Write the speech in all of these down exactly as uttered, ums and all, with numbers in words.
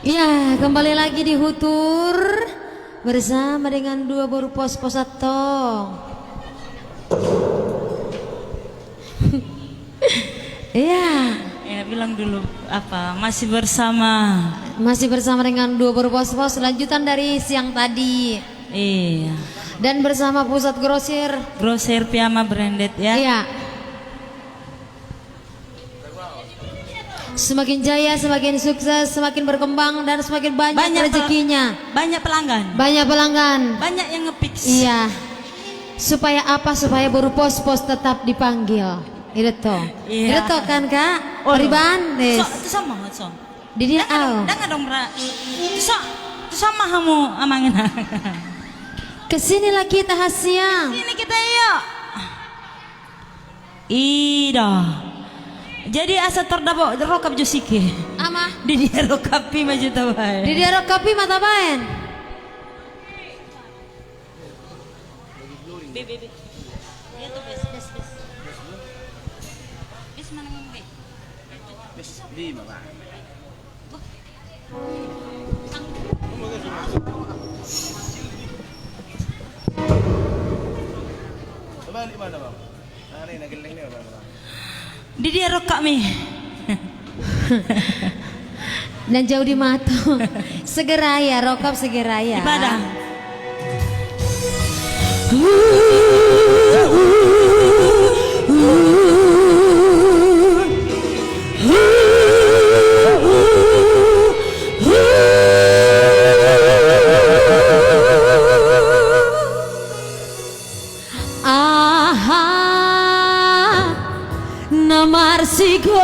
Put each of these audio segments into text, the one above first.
Ya, kembali lagi di Hutur bersama dengan dua boru pospos, antong. Iya. Ya, bilang dulu apa? Masih bersama. Masih bersama dengan dua boru pospos, lanjutan dari siang tadi. Iya. Dan bersama Pusat Grosir. Grosir Piama Branded, ya. Iya. Semakin jaya, semakin sukses, semakin berkembang, dan semakin banyak rezekinya. Banyak pel-, banyak pelanggan. Banyak pelanggan. Banyak yang nge-fix. Iya. Supaya apa? Supaya boru pospos tetap dipanggil. Itu tuh. Iya. Itu tuh kan, Kak? Oh, Riban, so, itu sama, so. Di dia, dengar, au. Dengar dong, Ra. Itu so, itu sama kamu, amangin. Kesinilah kita, Hasiang. Kesini kita, yuk. Ida. Jadi asa tardapot rokap jo sike. Ama. Di dia rokap i ma jo tabaen. Di dia rokap i ma tabaen. Be, be, be. Dia tuh bes, bes, bes. Bes mana, Bang, be? Bes lima, Bang. Di dia rokap i. Nan jau di mato. Segera ya, rokap segera ya. Di padang. Aha, na marsigorgor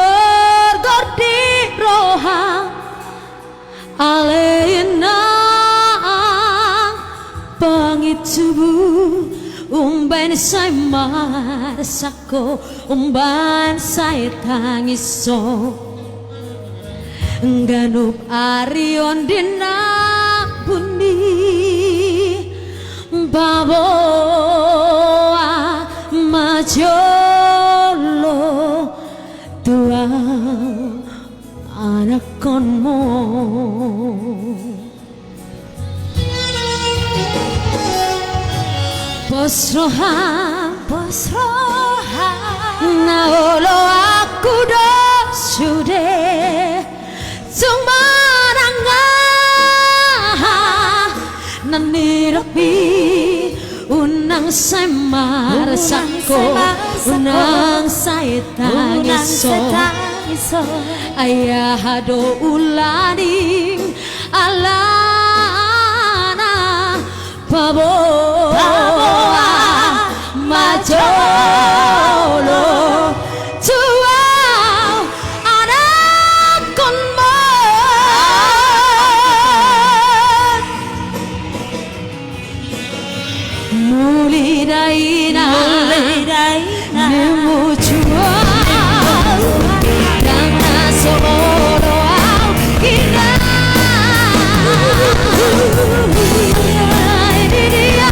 di roha, ale inang, pangincubu, umbaen sai marsak ho, umbaen sai tangis ho. Ganup ari on di na buni, paboa ma jolo tu au anakkonmu. Pos roham, pos roham, na oloanku do sude. Tung manang aha na nidok i, unang sai marsak ho, unang sai tangis ho. Ai aha do ulaning alana, paboa ma jolo tu au anakkonmu. Muli daina, muli daina, nimutuan, dang na so olo au inang. Di dia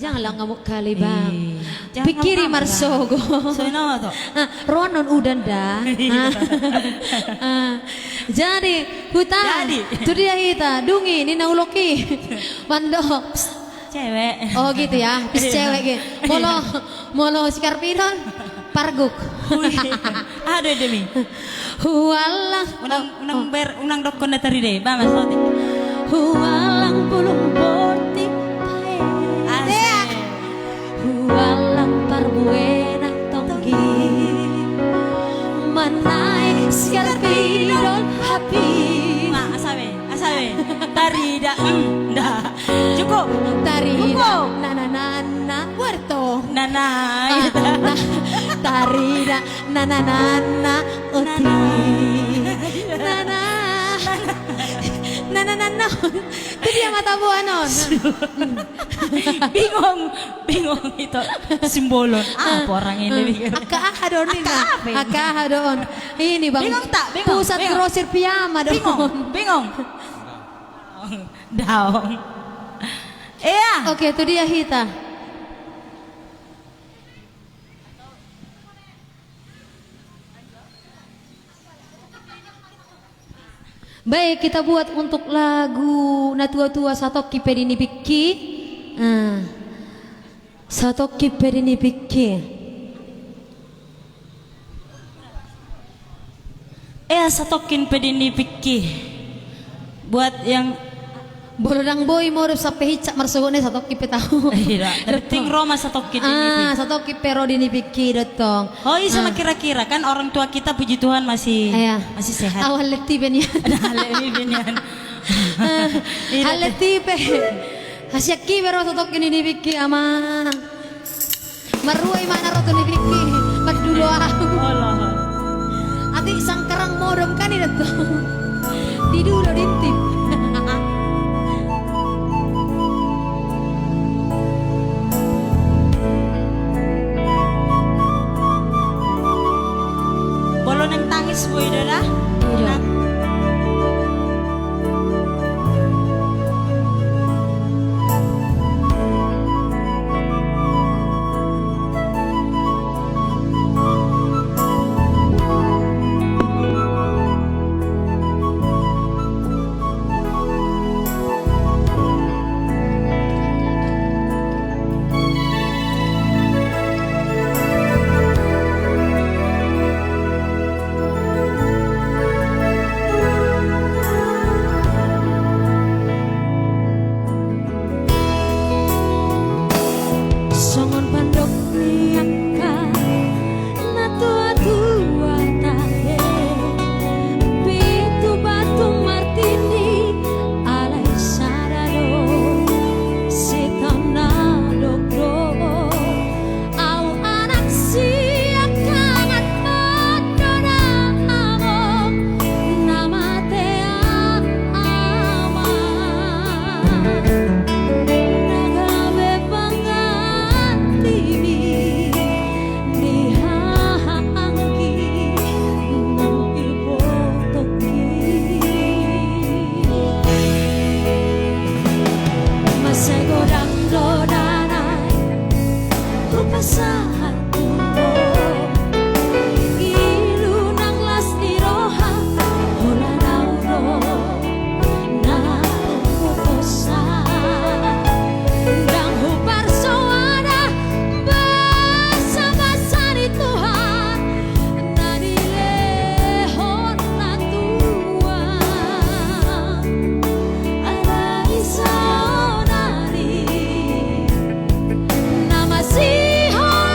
Janganlah ngamuk kali, Bang. Ih, jangan ngamuk, Bang. Pikiri marsogo. Songon i ma to. Ah, ro annon udan da. Iya. Ah, ah. Jadi, huta. Jadi. Tu dia hita, dung i, ninna ulok i. Mandok. Psst, cewek. Oh, gitu ya, psst, cewek gitu. Iya. Molo, molo si Karpidon. Parguk. Ui. Aha do ende mi? Hualang. Unang, unang ber, unang dokkon na tarida i, ba, mas Roti. Hualang bulung bortik pae. Asik. Hualang parbue na tonggi. Manaek si Karpidon hapi. Ma, asa be, asa be. Tarida, mm, da. Cukup. Tarida. Cukup. Na, na, na, na. Buar to. Na, na. Ah, na. Tarida. Na, na, na, na, oti. Na, na. Na, na, na, na. Tu dia ma taboan on. Bingung, bingung ito. Simbolon. Ah, apa orang ini, hmm, mikir? Angka aha do on, ninna? Angka apa ini? Angka aha do on. Ini, Bang. Bingung tak? Bingung. Pusat grosir piyama do on. Bingung, bingung. Daong. Iya. Oke, tu dia hita. Baik, kita buat untuk lagu Natua-tua, Satongkin pe di nipingki. Ah. Satongkin pe di nipingki. Ea, satongkin pe di nipingki. Buat yang Molo ndang boi modom sampe hinsat marsogot i, satongkin pe tahu. Iya, penting ro ma satongkin di nipingki. Ah, satongkin pe ro di nipingki do tong. Oh, ise ma kira-kira, kan orang tua kita, puji Tuhan, masih, iya, masih sehat. Au halleti be nian. Halleti be nian. Ah, iya, halleti pe. Hasian i be ro satongkin di nipingki, Amang. Marrua imana ro tu nipingki, mandulo ahu. Alah. Atik sangkarang modom kan i do tong. Didulo diintip. Molo naeng tangis boi do da? Iya. Nang Songon pandok ni angka na tua-tua tahe, pitu batu martinding alai sada do, sitaon na dokdok. Au anak siangkangan mandona among na mate ama, na gabe pangganti ni haha anggi nang ibotoki. Mansai godang do da nai hupasahat tu ho, ilu nang las ni roha, holan au do na huposa. Ndang huparsoada basabasa ni Tuhan na nilehon na tua. Alai saonari na masihol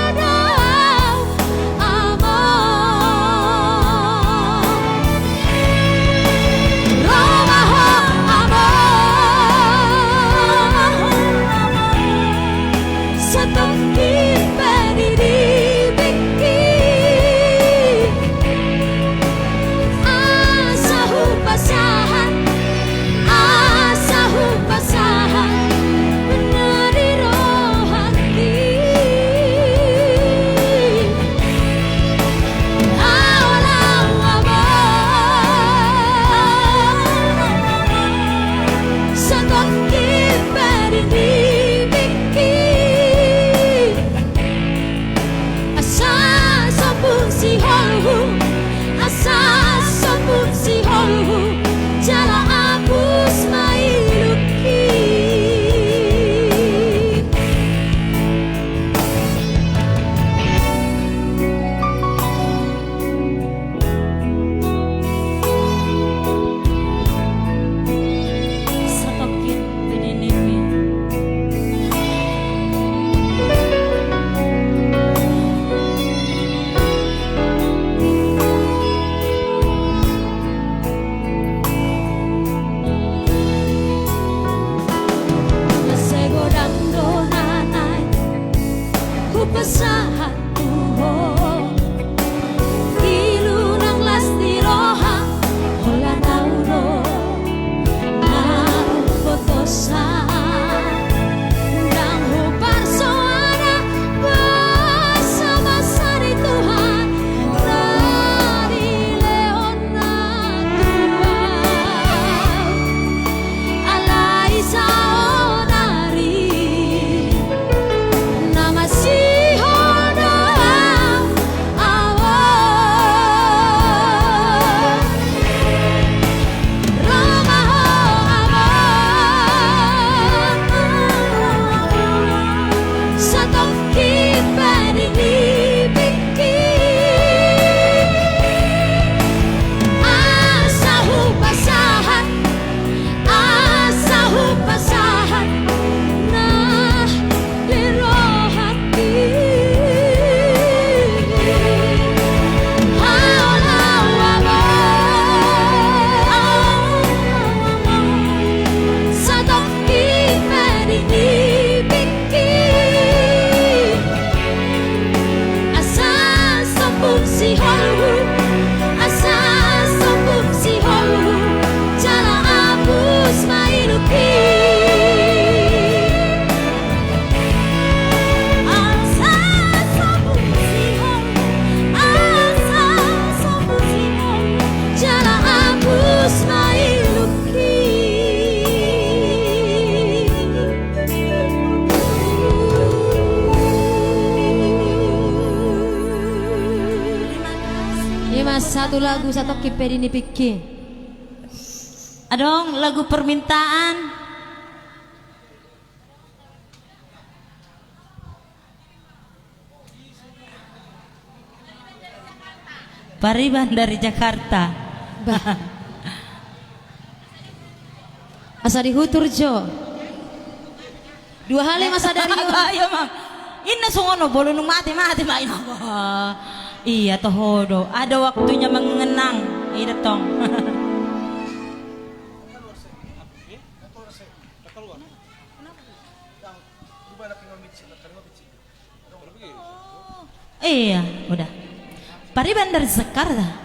Satu lagu, satongkin pe di nipingki. Adong lagu permintaan. Pariban dari Jakarta. Bah. Asa dihutur jo. Dua hali ma sadari on. Ayo, Mang. Inna songon on, molo nunga mate, mate ma inna. Wah. Iya, toho do. Ada waktunya mengenang. Ida tong. Iya, udah. Pariban dari Jakarta.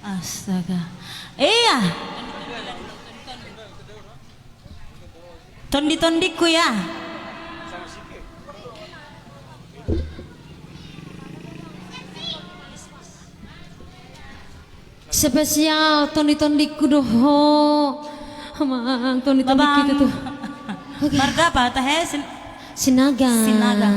Astaga. Iya. Tondi-tondingku ya. Spesial tondi-tondingku do ho. Amang, tondi-tondingku itu tuh. Oke. Marga apa? Tahe Sin- Sinaga. Sinaga.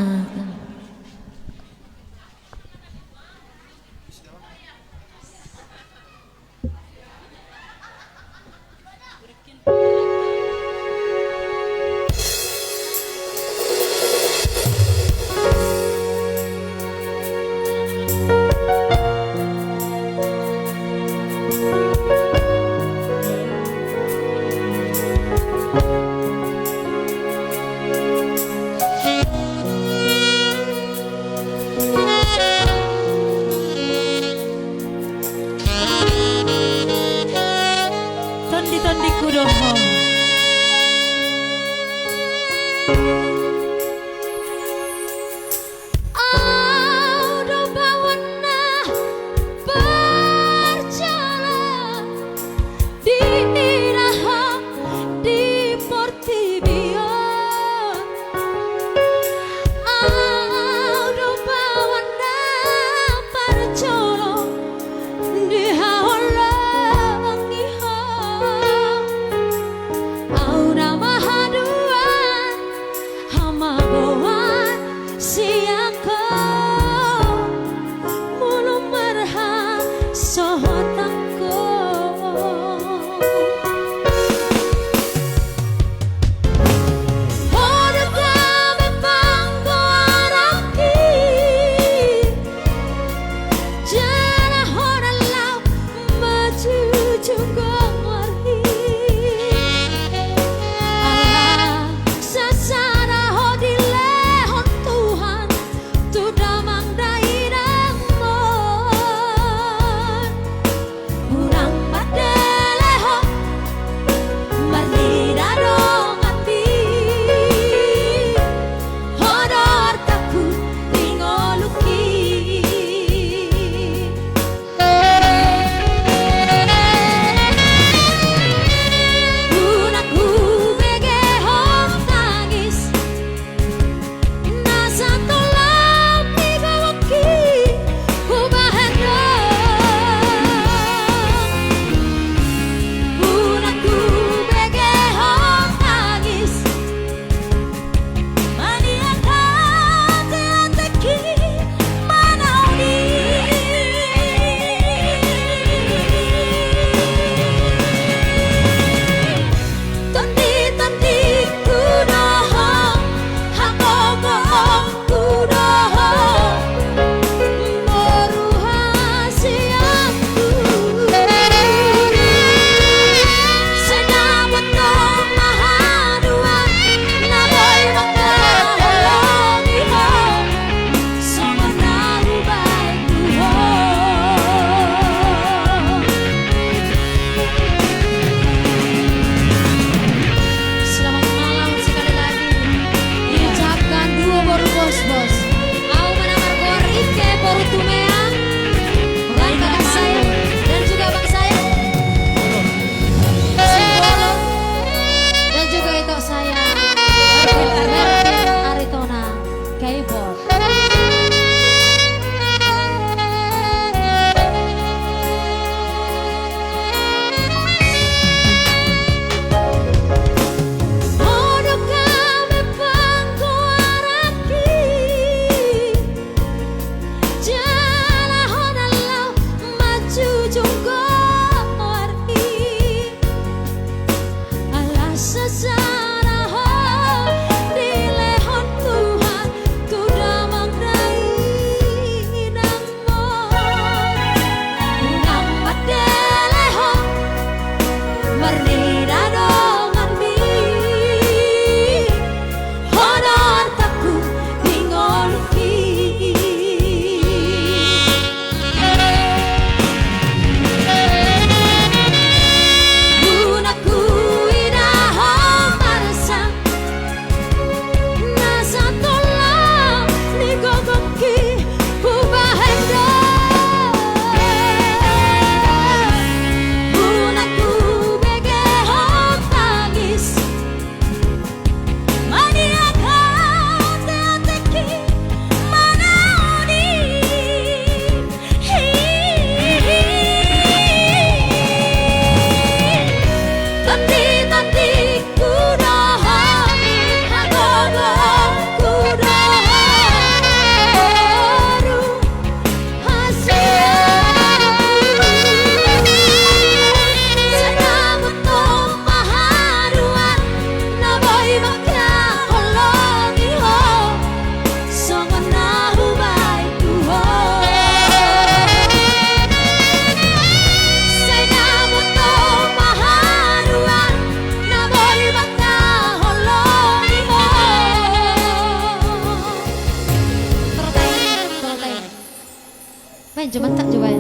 Baen jo, mantap jo, baen.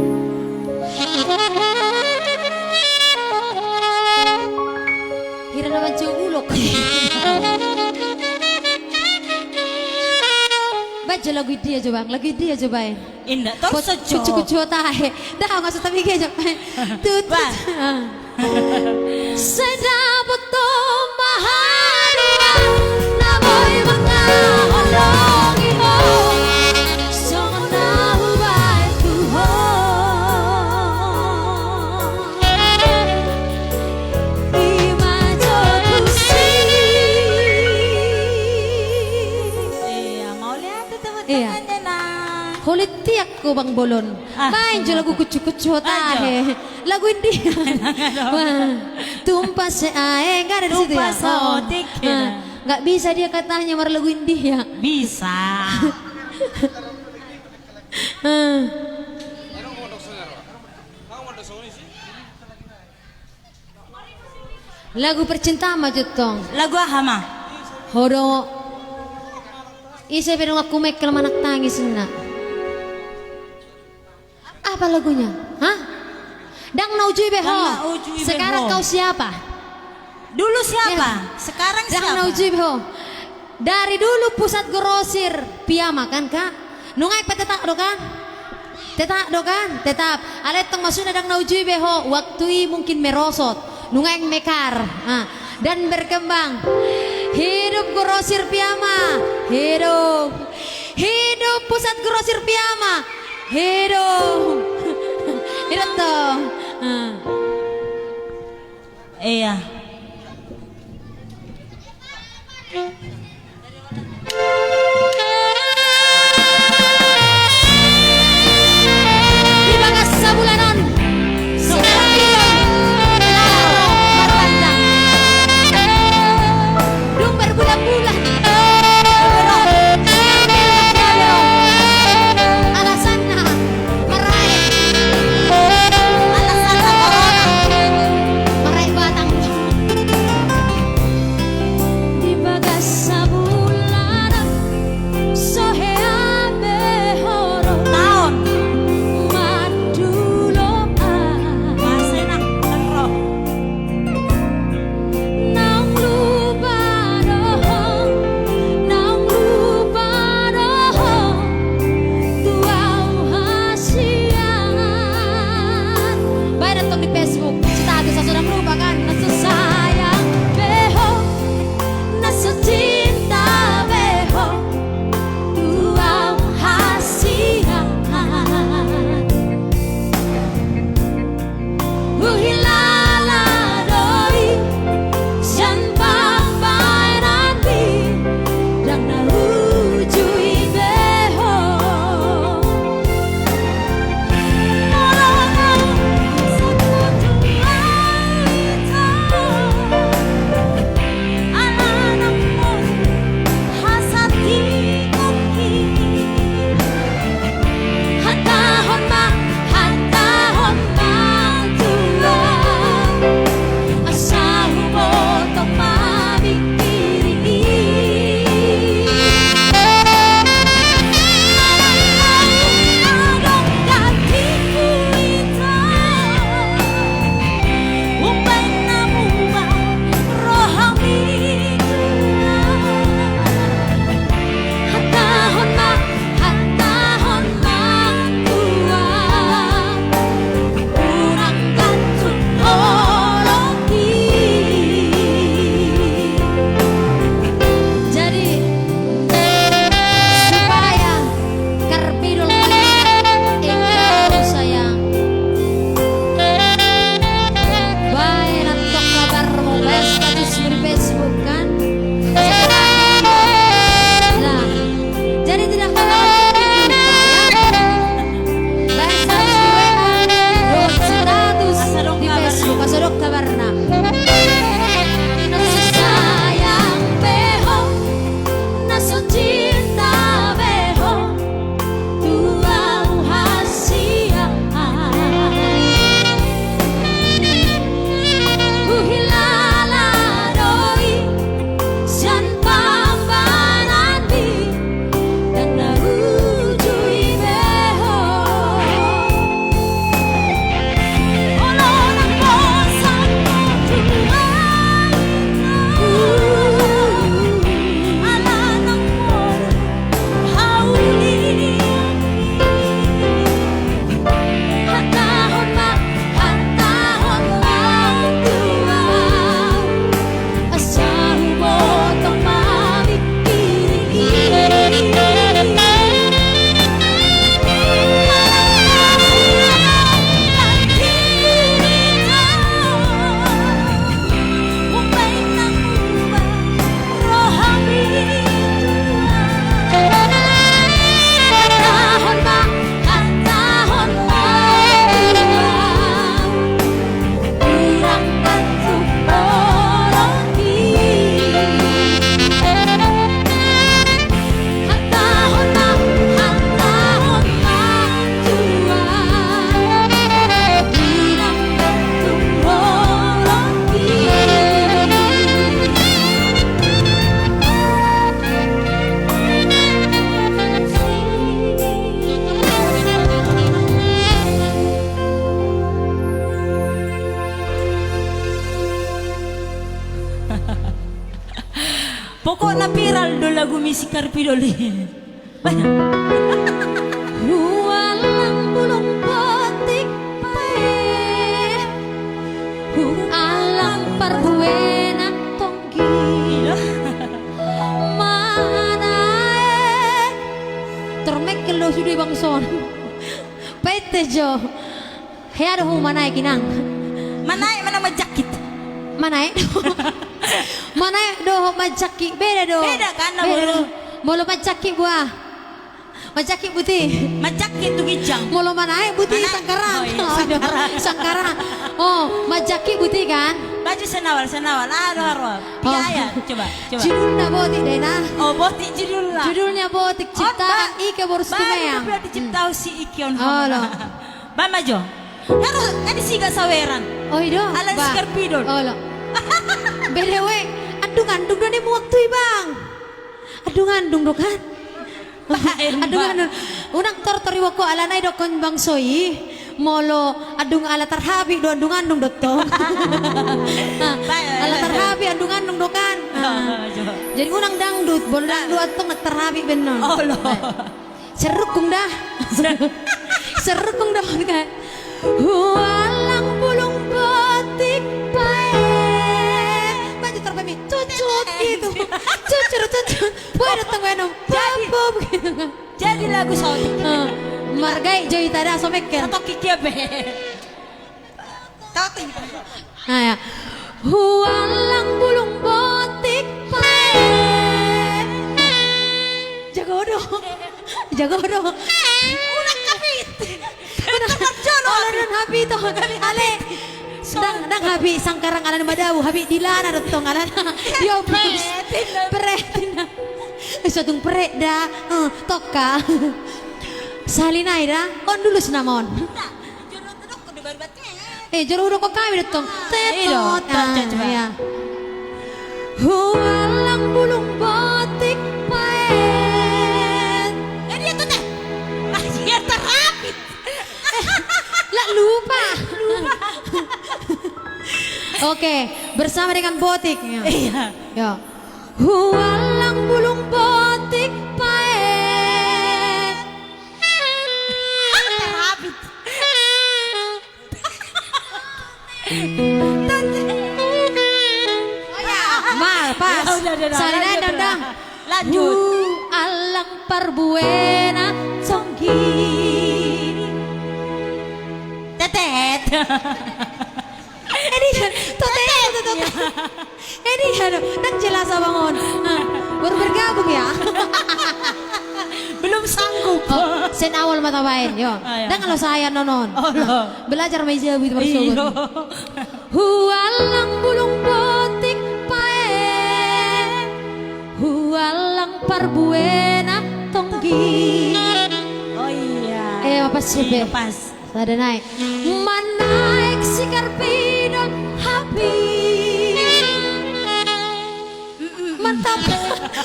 Hira na manjou bulok. Baen jo lagu India jo, Bang. Lagu India jo, baen. Inda, torso jo. Kucu-kucu tahe. Dah, nggak usah tapi kayak jo, baen. Tut, tut. Bah. Ah. Sai dapot ho ma haduan na boi mangaholongi ho, songon na hubaen tu ho. I ma jo tusi. Iya, mauliate teman-temannya, Nang. Holit tiak ko Bang Bolon. Ah, baen jo lagu kucu-kucu tahe. Lagu India. Wah, tumpas ae, nggak ada di situ ya? Tumpas otik, ya. Ah, nggak bisa dia katanya marlagu India. Bisa. Ah. Lagu percintaan ma jo tong. Lagu aha ma? Ho do. Ise pe donganku Michael manang tangis inna. Apa lagunya? Hah? Ndang na ujui be ho. Ndang na ujui be ho. Sekarang kau siapa? Dulu siapa? Ya. Sekarang siapa? Ndang na ujui be ho. Dari dulu pusat grosir Piama kan, Kak? Nunga pe tetap do kan? Tetap do kan? Tetap. Alai tong maksudna ndang na ujui be ho. Waktu i mungkin merosot. Nunga mekar. Ah. Dan berkembang. Hidup grosir Piama. Hidup. Hidup pusat grosir Piama. Hidup. Hidup tong. Ah. Iya. Di bagasan bulan on, seperti on, laho martandang. Dung berbulan-bulan, alasanna maraek. Alasanna corona. Maraek batang. Na viral do lagu ni si Karpidol i. Huallang bulung botik bae, huallang parbuena tonggi. Iya. Manaek. Tormengkel do sude bangso on. Painte jo. Hea do hamu manaek, Inang? Manaek, mana manjangkit? Manaek do. Manaek dohot manjangkit, beda do. Beda kan, beda do. Molo manjangkit boha? Manjangkit buti. Manjangkit tu ginjang. Molo manaek buti. Manaek. Sangkaran. Oh, iya, oh, iya, sangkaran. Sangkaran. Oh, manjangkit buti kan? Baju senawal, senawal. Aduh, aduh. Oh. Iya, iya. Coba, coba. Judulna Botik do, Inang. Oh, Botik judulna. Judulnya Botik, ciptaan Ike Boris Tumeang. Baru dicipta si Ike on. Oh, lo. Ba ma jo. Haro, eh, di siga saweran. Oh, i do. Ala si Karpidol. Olo. By the way, andung-andung do ni muak tu i, Bang. Andung-andung do kan? Andung-andung. Unang tortor iboan ho, alana i dohonon bangso i. Molo andung ala tarhabit do, andung-andung do tong. Ala tarhabit, andung-andung do kan? Jadi unang dangdut, molo dangdut antong na tarhabit baenon. Olo. Serrukung da. Serrukung da kan. Huallang bulung botik bae. Baju terpemi. Cucut gitu. Cucur, cucut. Boe datang baenon. Jadi, pop, pop gitu kan. Jadi lagu saotik. Margai jo hita da, so mengkel. Saotik kia be. Nah, ya. Huallang bulung botik bae. Jago do. Jago do. Unang habit. Unang habit. Olo, unang habit on. Ale. Ndang, ndang habit sangkaran alana madabu, habit dilana do tong alana. Diobus. Pret. Pret. Eh, so tung pret da. Eh, toka. Sahali nai da. Kon dulu senamon. Eh, jolo hudokkon hami do tong. Tetot. Ah, iya. Huallang bulung botik bae. Eh, dia tuh, teh. Ah, dia terapit. Lah, lupa. Lupa. Oke, bersama dengan botik. Iya. Yo. Huallang bulung botik bae. Terapit. Mal, pas. Ya, udah, udah, udah. Sahali nai, lanjut, dang, dang. Lanjut. Huallang parbuena tonggi. Tetet. Ini kan, tote, tote, tote. Ini kan, ndang jelas abang on. Nah, baru bergabung ya. Belum sanggup. Oh, sian awal ma tabaen, yo. Ah, iya. Ndang olo sae annon on. Olo. Nah, belajar ma i jabu i tu marsogot. Iyo. Huallang bulung botik bae, huallang parbuena tonggi. Oh iya. Eh, apa sih, be? Iya, pas. Sada nai. Manaek si Karpidol habit. Mantap.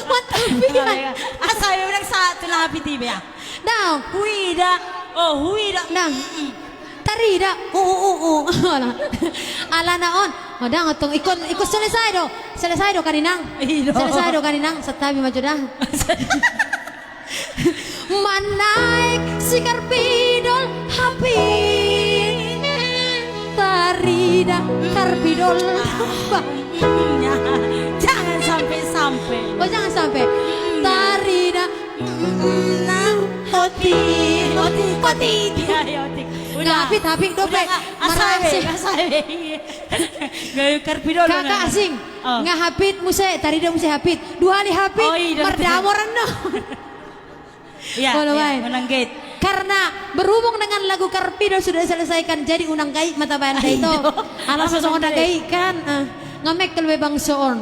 Mantap, iya. Asa ya, unang sa-, tu na habit i be, ya. Ndang. Huida. Oh, huida. Ndang. Tarida. Uh, uh, uh, uh. Alana on. Oh, ndang, tong. Ingkon, ingkon selesai do. Selesai do kan, Inang? Iya. Selesai do kan, Inang? Santabi ma jo da. Manaek si Karpidol habit. Tarida Karpidol. Jangan sampai, sampai. Oh, jangan sampai. Tarida. Nah, otik, otik, otik. Iya, iya, otik. Udah. Habit, habit dope. Udah, asal be, asal be. Gaya Karpidol. Kakak Asing. Oh. Nga habit muse, tarida muse habit. Dua hali habit. Oh, iya, mardamor annon. Iya, iya, menang gate. Karena berhubung dengan lagu Karpidol sudah diselesaikan, jadi unang gabe ma tabaen da ito. Alas songon na gabe kan. Eh, nga mengkel be bangso on.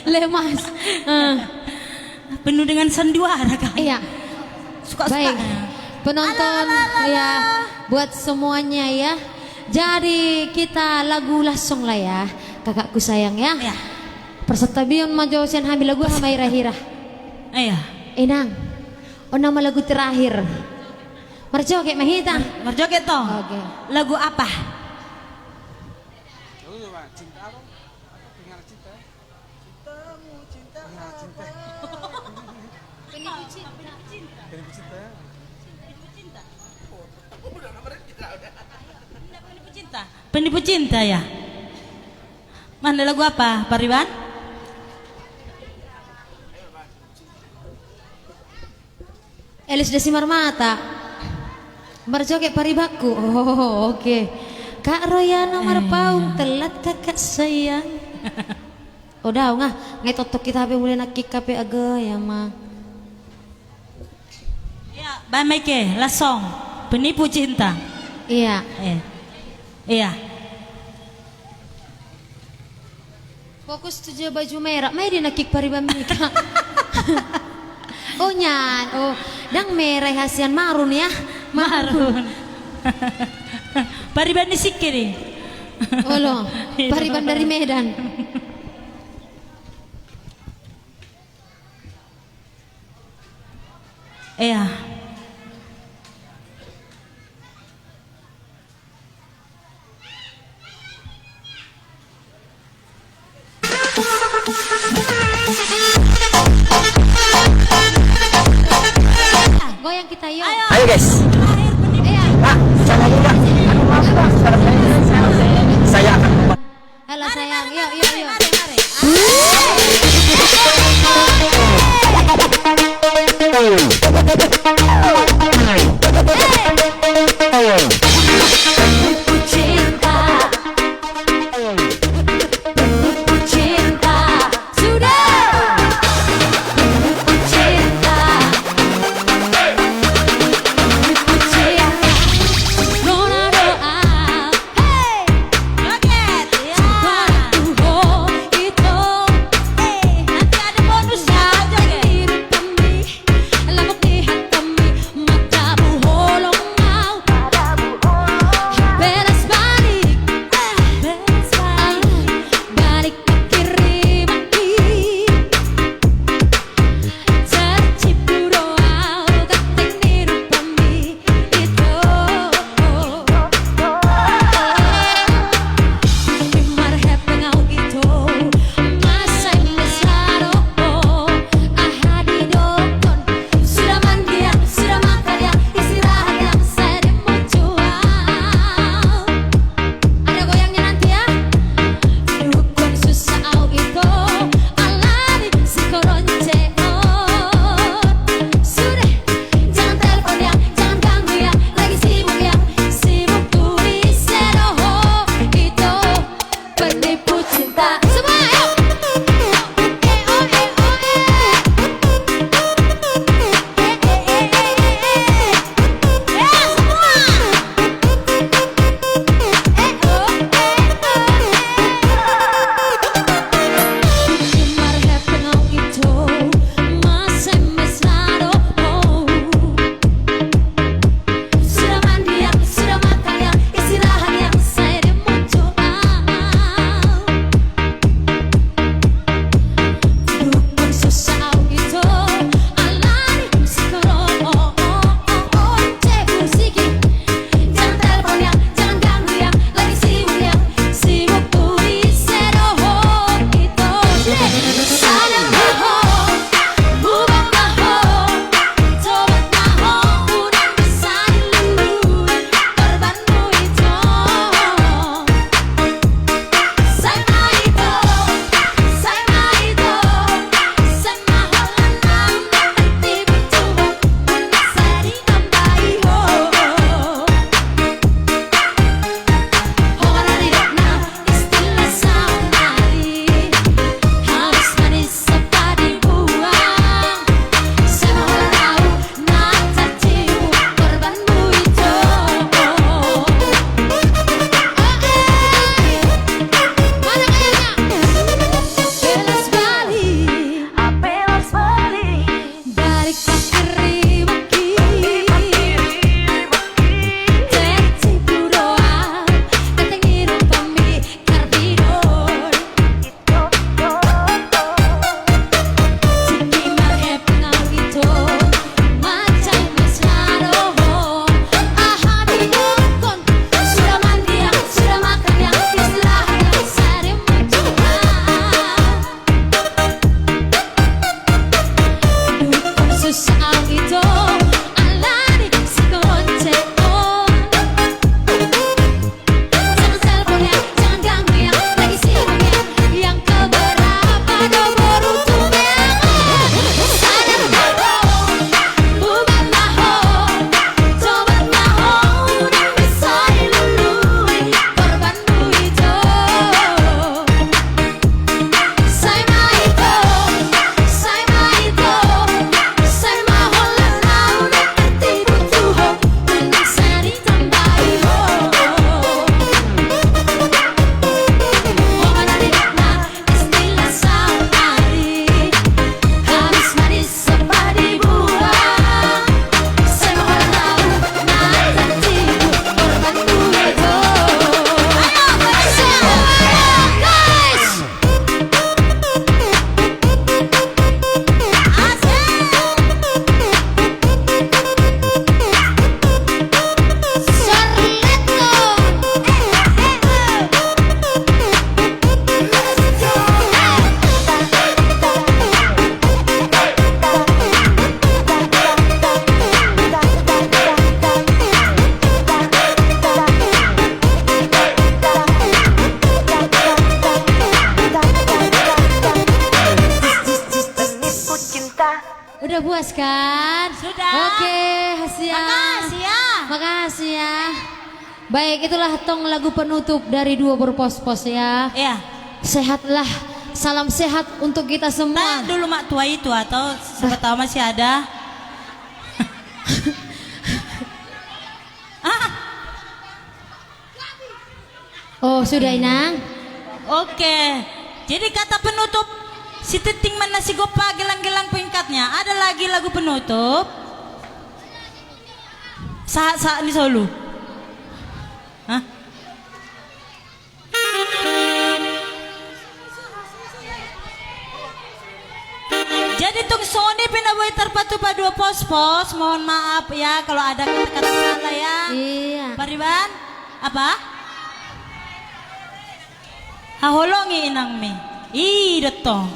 Lemas. Eh. Penuh dengan sandiwara kan? Iya. Suka-suka. Baik. Penonton, ya, buat semuanya ya. Jadi kita lagu langsung lah ya, kakakku sayang ya. Iya. Persantabion ma jo sian hami, lagu aha ma hira-hira? Iya. Inang, on nama lagu terakhir. Marjoget ma hita. Mar-, marjoget to. Oke. Lagu apa? Penipu cinta. Penipu cinta. Penipu cinta. Penipu cinta ya. Mana lagu apa, Pariban? Elis Desi Marmata. Marjoget Paribanku. Oh, oke. Kak Royana Marpaung, telat kakak sayang. Udah, nggak, nggak totok kita hape mulai nakik kape aga ya ma. Iya, baen ma ike, langsung. Penipu cinta. Iya. Eh. Iya. Fokus tu jo baju merah, mai di nakik Pariban mika. Oh, nian, oh, ndang merah, hasian marun ya. Marun. Marun. Pariban ni singkir i. Olo, Pariban dari Medan. Iya. Goyang kita, yuk. Ayo. Ayo, guys. Terakhir, penipu. Iya. Ah, sama juga. Saya akan Halo, sayang. Yuk, yuk, yuk. Mari, mari, mari. Penipu cinta. Penipu cinta. Sudah. Penipu cinta. Penipu cinta. Nona doa. Sudah puas kan? Sudah. Oke, hasil ya. Makasih ya. Makasih ya. Baik, itulah tong lagu penutup dari duo Berpospos ya. Iya. Sehatlah, salam sehat untuk kita semua. Tanya dulu mak tua itu atau siapa tahu masih ada. Ah. Oh, sudah, Inang. Oke. Jadi kata penutup, si Tinting ma na sigompa, gelang-gelang pengikatnya. Ada lagi lagu penutup? Sahat-sahat ni solu. Hah? Jadi tung songon i pe na boi tarpatupa duo Pospos, mohon maaf ya kalau ada kata-kata salah ya. Iya. Pariban? Apa? Haholongi inangmi. I do tong.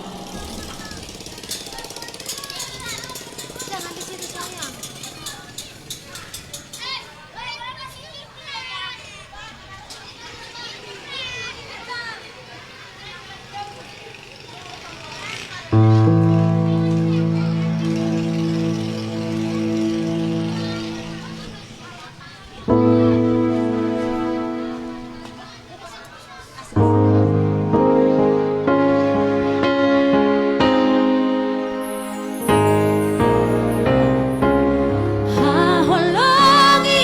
Haholongi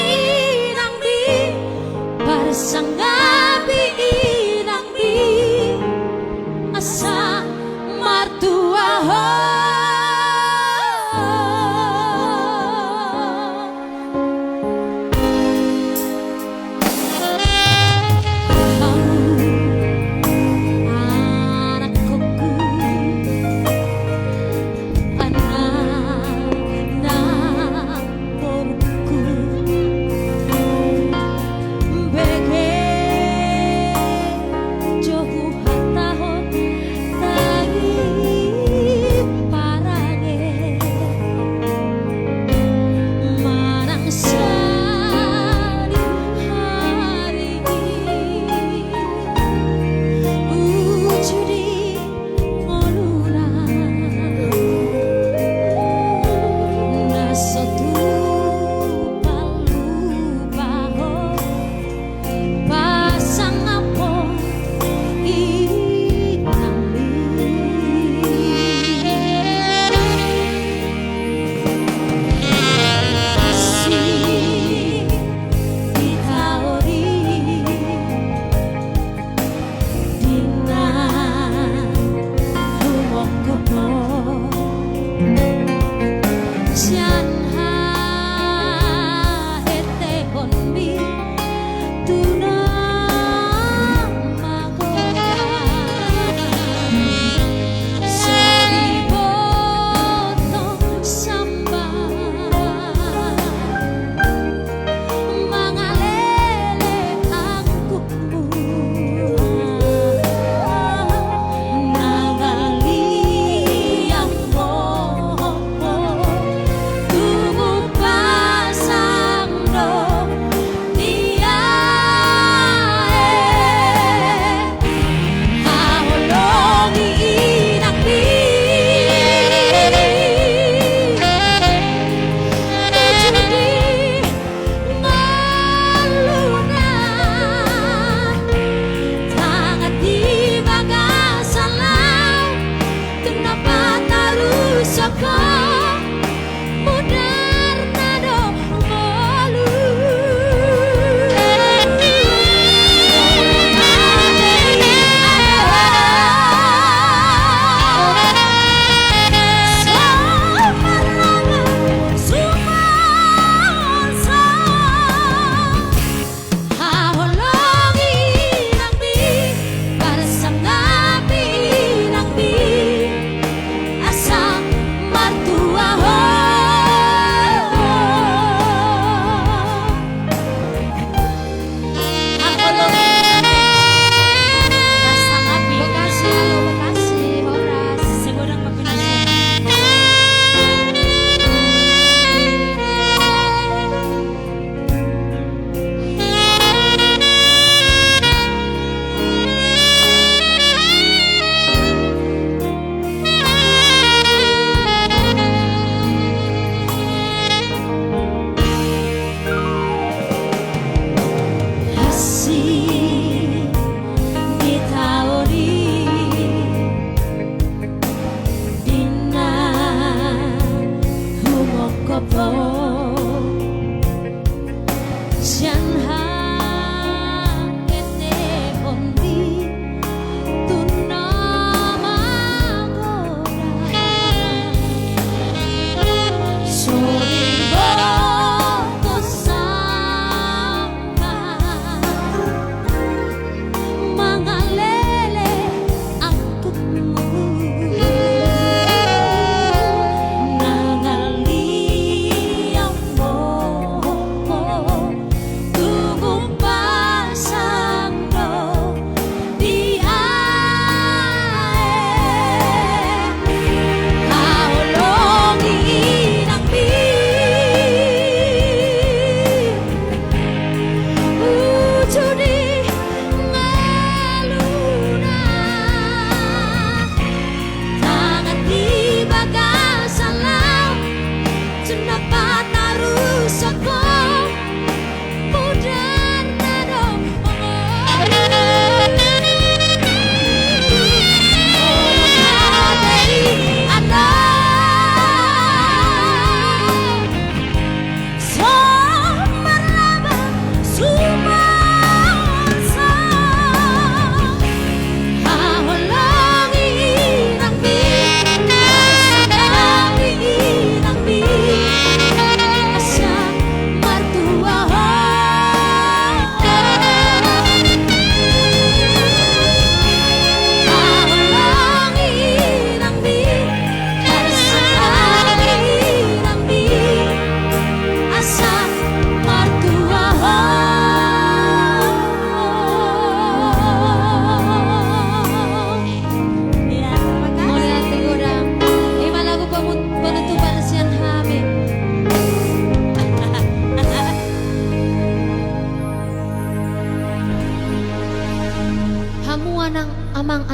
inangmi, parsangapi inangmi, asa martua ho.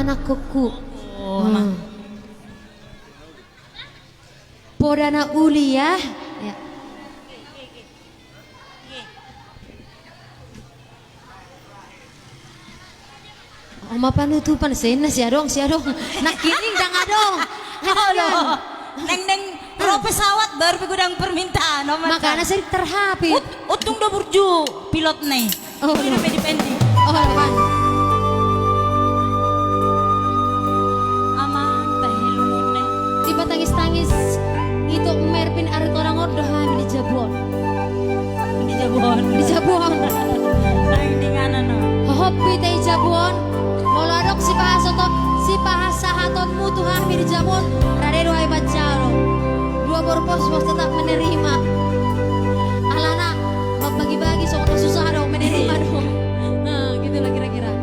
Nangkokku. Poda na uli ya. Ya. Oma panutupan, sena si adong, si adong. Nangkining dang adong. Neng neng ro pesawat baru pe godang permintaan. Makana sering terhapit. Untung do burju pilotna i. Olo. Amang tahe lungunna i. Dipatangis-tangis ito Merpin Aritonang on do hami di jabu on. Di jabu on. Di jabu on. Hohop hita di jabu on. Molo adong sipasahaton, sipasahatonmu tu hami di jabu on, rade do hami manjalo. Dua boru pos-pos tetap menerima. Alana mambagi-bagi songon na susah do, menerima do. Nah, gitu lah kira-kira.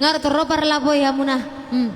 Nunga ro, ro parlapoi hamuna. Hmm.